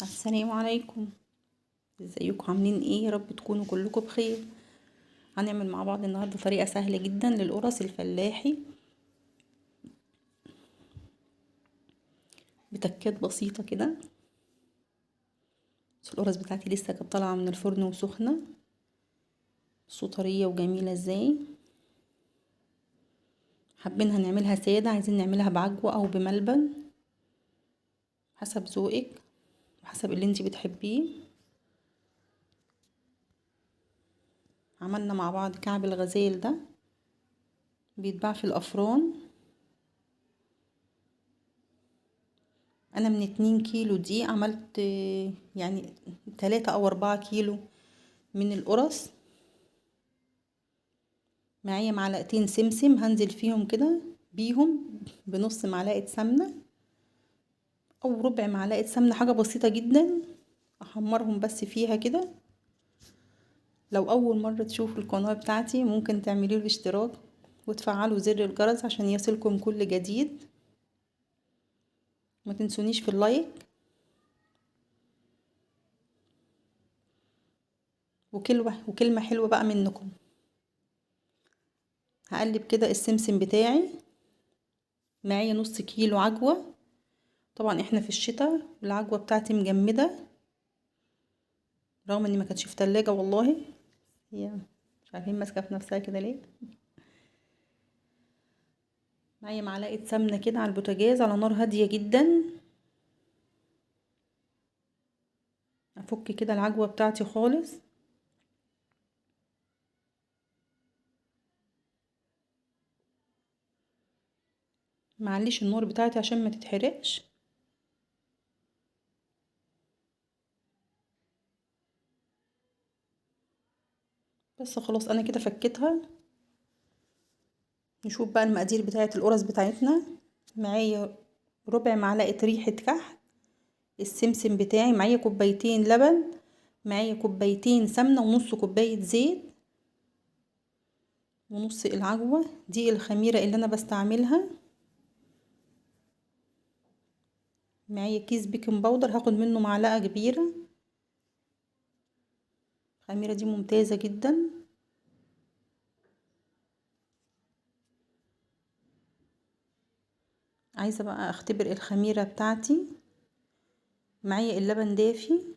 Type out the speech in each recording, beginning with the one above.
السلام عليكم، ازيكم عاملين ايه؟ يا رب تكونوا كلكم بخير. هنعمل مع بعض النهارده طريقه سهلة جدا للقرص الفلاحي بتكات بسيطة كده. بس القرص بتاعتي لسه كانت طالعه من الفرن وسخنه، طرية وجميلة ازاي. حابين هنعملها ساده، عايزين نعملها بعجوه او بملبن حسب ذوقك وحسب اللي انتي بتحبيه. عملنا مع بعض كعب الغزال ده بيتباع في الافران. انا من 2 كيلو دي عملت يعني 3 او 4 كيلو من القرص. معايا معلقتين سمسم هنزل فيهم كده بيهم بنص معلقة سمنة او ربع معلقة سمنة، حاجة بسيطة جدا، احمرهم بس فيها كده. لو اول مرة تشوفوا القناة بتاعتي ممكن تعملوا لي اشتراك وتفعلوا زر الجرس عشان يصلكم كل جديد. ما تنسونيش في ال like وكلمة حلوة بقى منكم. هقلب كده السمسم بتاعي. معايا نص كيلو عجوة، طبعا احنا في الشتاء العجوة بتاعتي مجمدة رغم اني ما كانتش في تلاجة والله، هي مش عارفين ماسكة في نفسها كده ليه. معايا معلقة سمنة كده على البوتاجاز على نار هادية جدا. افك كده العجوة بتاعتي خالص. معلش النار بتاعتي عشان ما تتحرقش. بس خلاص انا كده فكيتها. نشوف بقى المقادير بتاعه القرص بتاعتنا. معايا ربع معلقه ريحه كحك، السمسم بتاعي، معايا كوبايتين لبن، معايا كوبايتين سمنه ونص كوباية زيت ونص العجوه دي الخميره اللي انا بستعملها. معايا كيس baking powder هاخد منه معلقه كبيرة. الخميره دي ممتازة جدا. عايزه بقى اختبر الخميره بتاعتي. معايا اللبن دافي،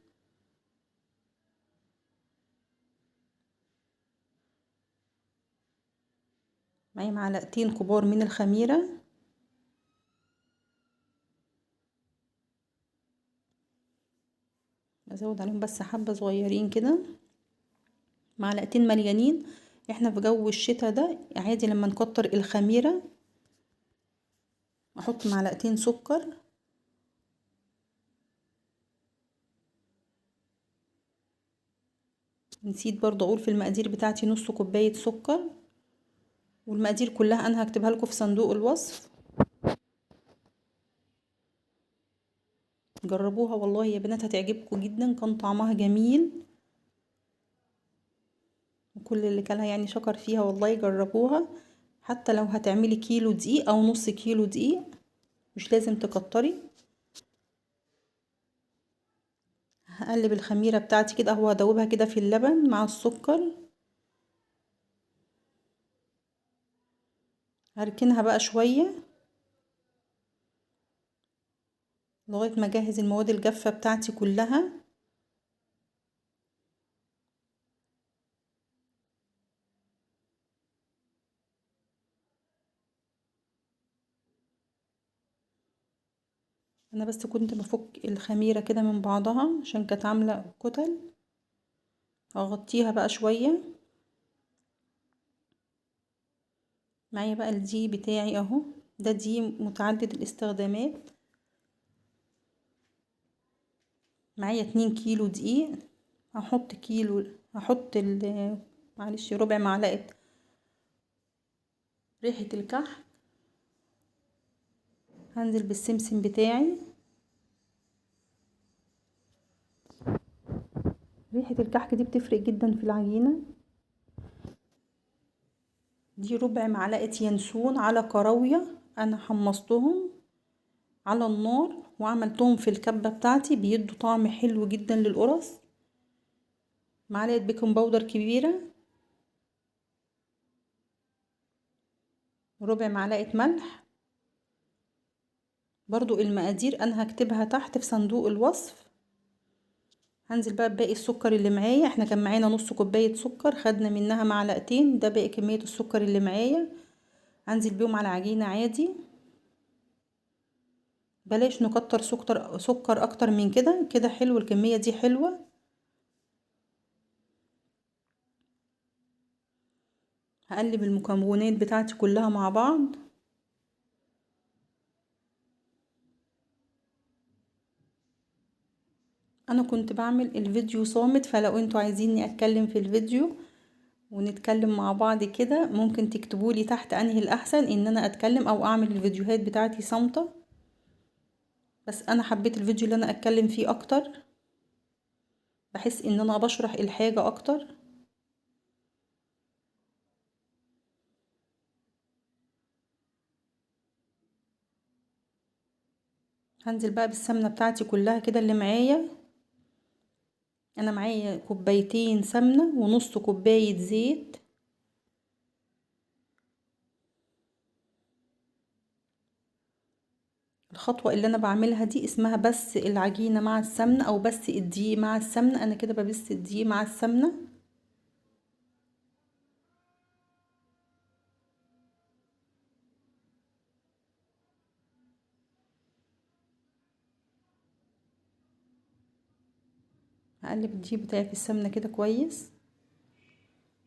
معايا معلقتين كبار من الخميره، ازود عليهم بس حبه صغيرين كده، معلقتين مليانين. احنا في جو الشتاء ده عادي لما نكتر الخميره. احط معلقتين سكر، نسيت برضو اقول في المقادير بتاعتي نص كوباية سكر، والمقادير كلها انا هكتبها لكم في صندوق الوصف. جربوها والله يا بنات هتعجبكم جدا، كان طعمها جميل وكل اللي كلها يعني شكر فيها والله. جربوها حتى لو هتعملي كيلو دقيق او نص كيلو دقيق، مش لازم تكتري. هقلب الخميرة بتاعتي كده اهو، هدوبها كده في اللبن مع السكر. هركنها بقى شوية لغاية ما اجهز المواد الجافة بتاعتي كلها. انا بس كنت بفك الخميرة كده من بعضها عشان كانت عاملة كتل. اغطيها بقى شوية. معايا بقى الدقيق بتاعي اهو، ده دقيق متعدد الاستخدامات. معايا 2 كيلو دقيق، هحط كيلو، هحط معلش ربع معلقة ريحة الكحك. هنزل بالسمسم بتاعي. ريحة الكحك دي بتفرق جدا في العجينة. دي ربع معلقة ينسون على كراوية انا حمصتهم على النار وعملتهم في الكبة بتاعتي، بيدوا طعم حلو جدا للقرص. معلقة baking powder كبيرة، ربع معلقة ملح. برضو المقادير انا هكتبها تحت في صندوق الوصف. هنزل بقى بباقي السكر اللي معايا، احنا كان معانا نص كوباية سكر خدنا منها معلقتين، ده باقي كمية السكر اللي معايا. هنزل بيهم على عجينة عادي، بلاش نكتر سكر اكتر من كده، كده حلو الكمية دي حلوة. هقلب المكونات بتاعتي كلها مع بعض. انا كنت بعمل الفيديو صامت، فلو انتوا عايزيني اتكلم في الفيديو ونتكلم مع بعض كده ممكن تكتبولي تحت انهي الاحسن، ان انا اتكلم او اعمل الفيديوهات بتاعتي صامتة. بس انا حبيت الفيديو اللي انا اتكلم فيه اكتر، بحس ان انا بشرح الحاجة اكتر. هنزل بقى بالسمنة بتاعتي كلها كده اللي معايا. انا معايا كوبايتين سمنة ونص كوباية زيت. الخطوة اللي انا بعملها دي اسمها بس العجينة مع السمنة، او بس الدقيق مع السمنة. انا كده ببس الدقيق مع السمنة. هقلب الدقيق بتاعي في السمنة كده كويس.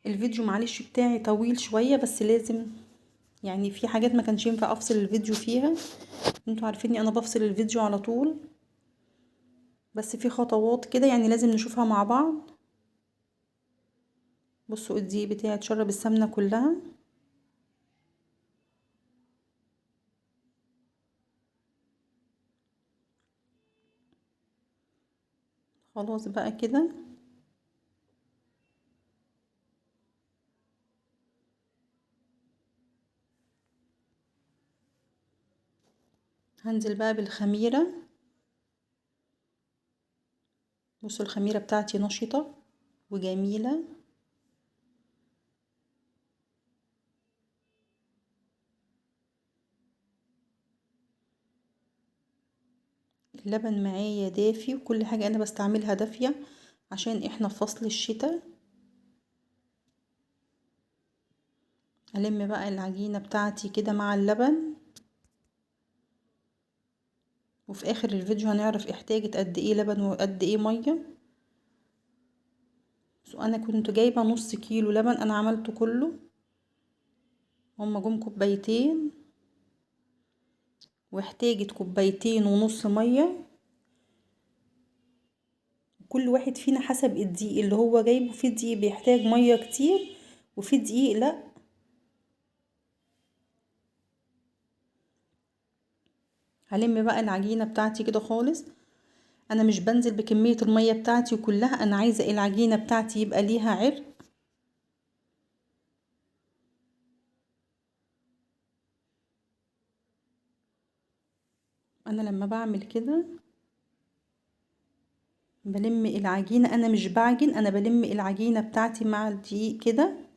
الفيديو معلش بتاعي طويل شوية، بس لازم يعني في حاجات ما كانش ينفع افصل الفيديو فيها، انتوا عارفيني انا بفصل الفيديو على طول، بس في خطوات كده يعني لازم نشوفها مع بعض. بصوا الدقيق بتاعي اتشرب السمنة كلها. خلاص بقى كده هنزل بقى بالخميرة. بصوا الخميرة بتاعتي نشطة وجميلة. اللبن معايا دافي، وكل حاجة انا بستعملها دافية عشان احنا في فصل الشتاء. ألم بقى العجينة بتاعتي كده مع اللبن، وفي اخر الفيديو هنعرف احتاجت قد ايه لبن وقد ايه مية. انا كنت جايبه نص كيلو لبن، انا عملته كله، هما جم كوبايتين، واحتاجت كوبايتين ونص مية. كل واحد فينا حسب الدقيق اللي هو جايبه، في دقيق بيحتاج مية كتير وفي دقيق لا. هلم بقى العجينة بتاعتي كده خالص. انا مش بنزل بكمية المية بتاعتي كلها، انا عايزه العجينة بتاعتي يبقى ليها عرق. انا لما بعمل كده بلم العجينة، انا مش بعجن، انا بلم العجينة بتاعتي مع الدقيق كده.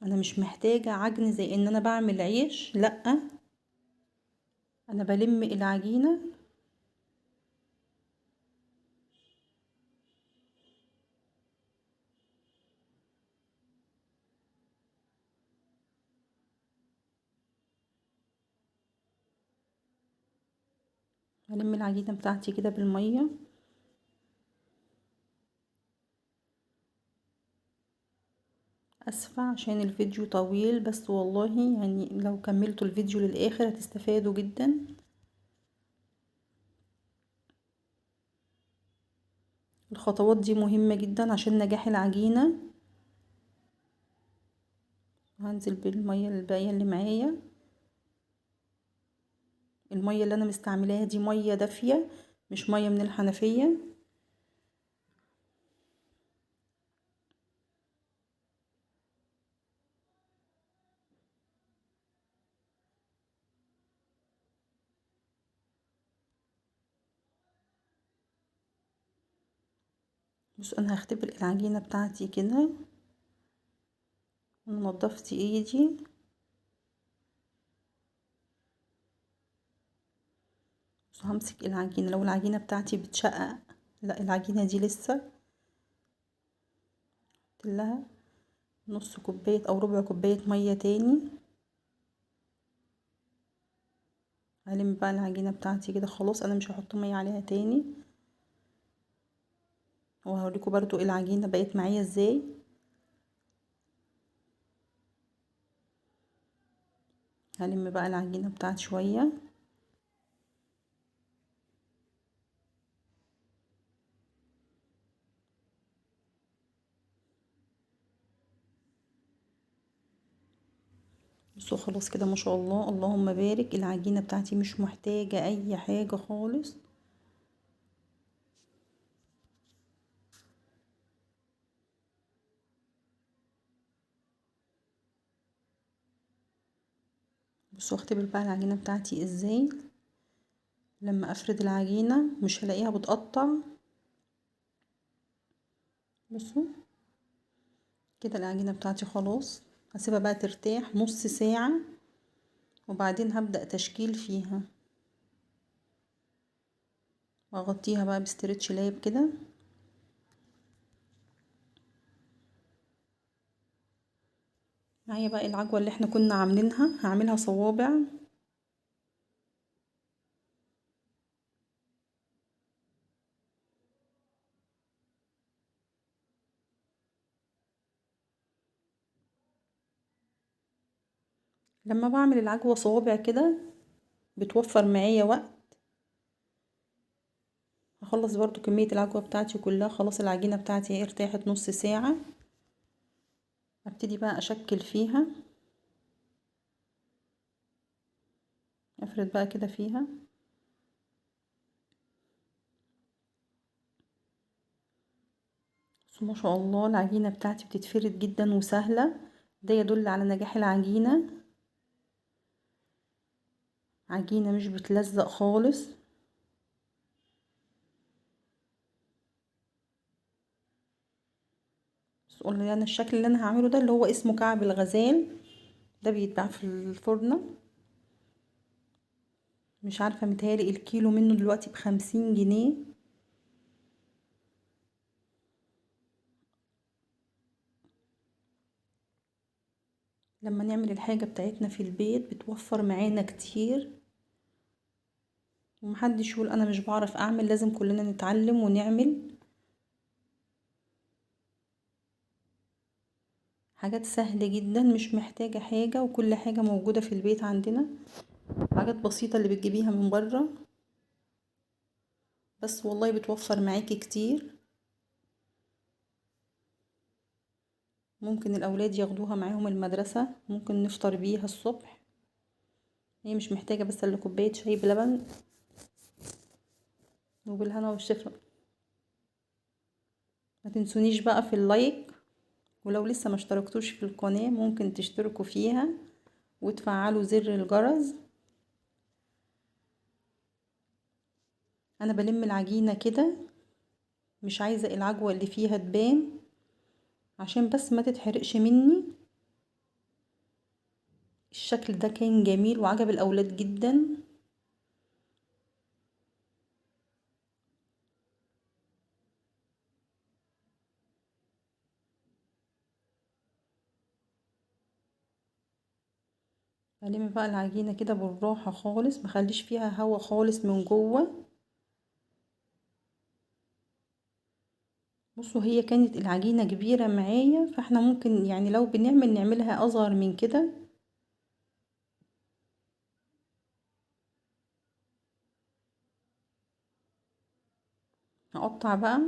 انا مش محتاجه عجن زي ان انا بعمل عيش، لا، انا بلم العجينة. هلم العجينة بتاعتي كده بالمية. اسفه عشان الفيديو طويل، بس والله يعني لو كملتوا الفيديو للاخر هتستفادوا جدا. الخطوات دي مهمة جدا عشان نجاح العجينة. هنزل بالمية الباقية اللي معايا. المية اللي انا مستعملاها دي مية دافيه، مش مية من الحنفية. بصوا انا هختبر العجينة بتاعتي كده، انا نضفت ايدي. بصوا همسك العجينة، لو العجينة بتاعتي بتشقق، لا العجينة دي لسه، حط لها نص كوباية او ربع كوباية مية تاني. هلم بقى العجينة بتاعتي كده خلاص، انا مش هحط مية عليها تاني. وهوريكم برضو العجينة بقت معايا ازاي. هلم بقى العجينة بتاعتي شوية. بصوا خلاص كده ما شاء الله اللهم بارك، العجينة بتاعتي مش محتاجة اي حاجة خالص. بصوا اختبر بقى العجينة بتاعتي ازاي. لما افرد العجينة مش هلاقيها بتقطع. بصوا كده العجينة بتاعتي خلاص، هسيبها بقى ترتاح نص ساعة وبعدين هبدأ تشكيل فيها. واغطيها بقى بستريتش لاب كده. معايا بقى العجوة اللي احنا كنا عاملينها، هعملها صوابع. لما بعمل العجوة صوابع كده بتوفر معايا وقت. هخلص برضو كمية العجوة بتاعتي كلها. خلاص العجينة بتاعتي ارتاحت نص ساعة، ابتدي بقى اشكل فيها. افرد بقى كده فيها. بس ما شاء الله العجينة بتاعتي بتتفرد جدا وسهلة، ده يدل على نجاح العجينة. عجينة مش بتلزق خالص. بس قلنا انا الشكل اللي انا هعمله ده اللي هو اسمه كعب الغزال، ده بيتباع في الفرن. مش عارفة، متهيألي الكيلو منه دلوقتي ب50 جنيه. لما نعمل الحاجة بتاعتنا في البيت بتوفر معانا كتير، ومحدش يقول انا مش بعرف اعمل، لازم كلنا نتعلم ونعمل حاجات سهلة جدا، مش محتاجة حاجة، وكل حاجة موجودة في البيت عندنا. حاجات بسيطة اللي بتجيبيها من بره بس والله بتوفر معاكي كتير. ممكن الأولاد ياخدوها معاهم المدرسة، ممكن نفطر بيها الصبح، هي مش محتاجة بس الا كوباية شاي بلبن وبالهنا والشفا. ما تنسونيش بقى في اللايك، ولو لسه ما اشتركتوش في القناة ممكن تشتركوا فيها وتفعلوا زر الجرس. انا بلم العجينة كده، مش عايزة العجوة اللي فيها تبان عشان بس ما تتحرقش مني. الشكل ده كان جميل وعجب الاولاد جدا. بلم بقى العجينة كده بالراحة خالص، مخليش فيها هوا خالص من جوه. بصوا هي كانت العجينة كبيرة معايا، فاحنا ممكن يعني لو بنعمل نعملها اصغر من كده. هقطع بقى.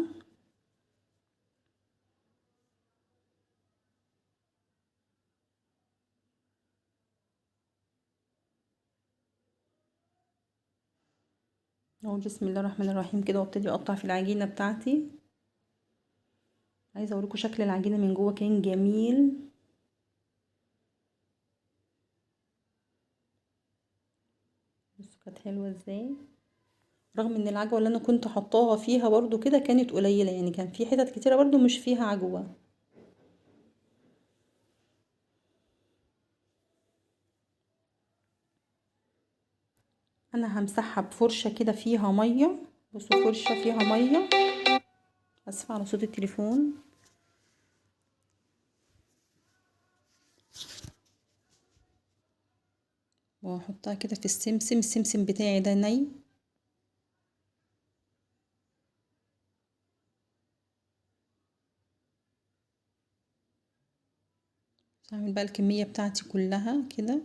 اهو بسم الله الرحمن الرحيم كده، وابتدي اقطع في العجينة بتاعتي. عايزه اوريكم شكل العجينة من جوه، كان جميل. بصوا كانت حلوة ازاي. رغم ان العجوة اللي انا كنت حطاها فيها برضو كده كانت قليلة، يعني كان في حتت كتيرة برضو مش فيها عجوة. انا همسحها بفرشة كده فيها مية، بصوا فرشة فيها مية، اسفة على صوت التليفون. واحطها كده في السمسم، السمسم بتاعي ده ني. هعمل بقى الكمية بتاعتي كلها كده.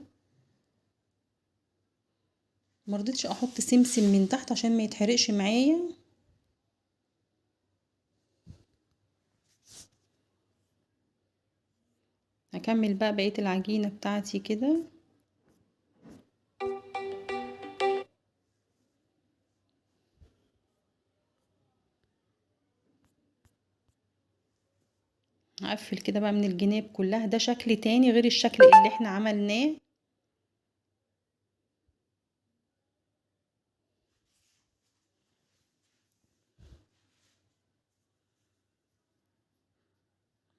مرضتش احط سمسم من تحت عشان ما يتحرقش معايا. هكمل بقى بقية العجينة بتاعتي كده. هقفل كده بقى من الجناب كلها. ده شكل تاني غير الشكل اللي احنا عملناه.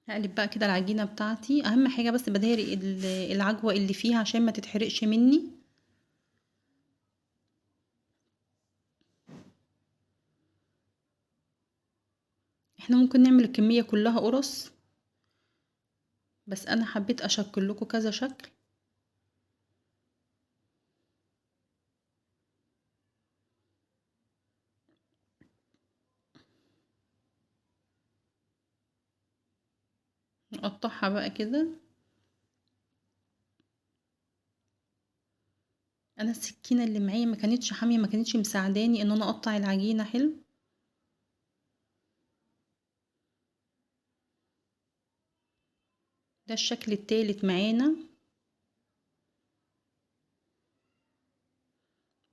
هقلب بقى كده العجينة بتاعتي. اهم حاجة بس بداري العجوة اللي فيها عشان ما تتحرقش مني. احنا ممكن نعمل الكمية كلها قرص، بس انا حبيت اشكل لكم كذا شكل. نقطعها بقى كده. انا السكينة اللي معايا ما كانتش حامية، ما كانتش مساعداني ان انا اقطع العجينة حلو. ده الشكل التالت معانا.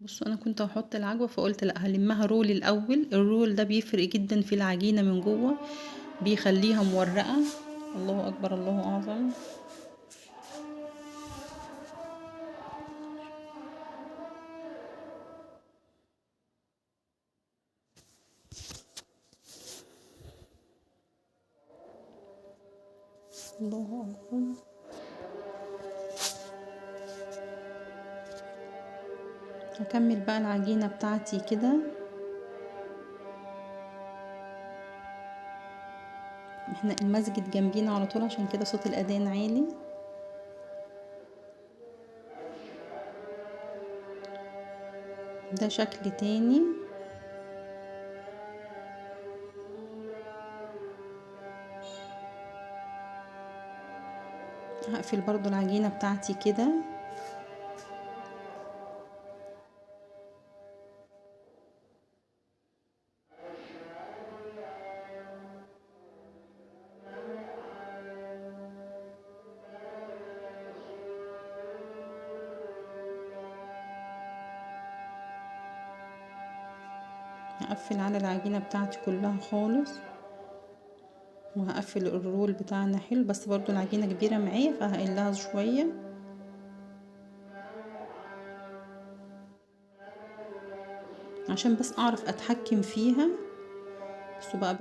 بصوا انا كنت هحط العجوه فقلت لا هلمها roll الاول. ال roll ده بيفرق جدا في العجينة من جوه، بيخليها مورقه. الله اكبر الله اعظم. الله اكبر. هكمل بقى العجينة بتاعتي كده. احنا المسجد جنبينا على طول عشان كده صوت الاذان عالي. ده شكل تاني. هقفل برضو العجينة بتاعتي كده. هقفل على العجينة بتاعتي كلها خالص، وهقفل الرول بتاعنا حلو. بس برضو العجينة كبيرة معايا فهقلها شوية. عشان بس اعرف اتحكم فيها. بصوا بقى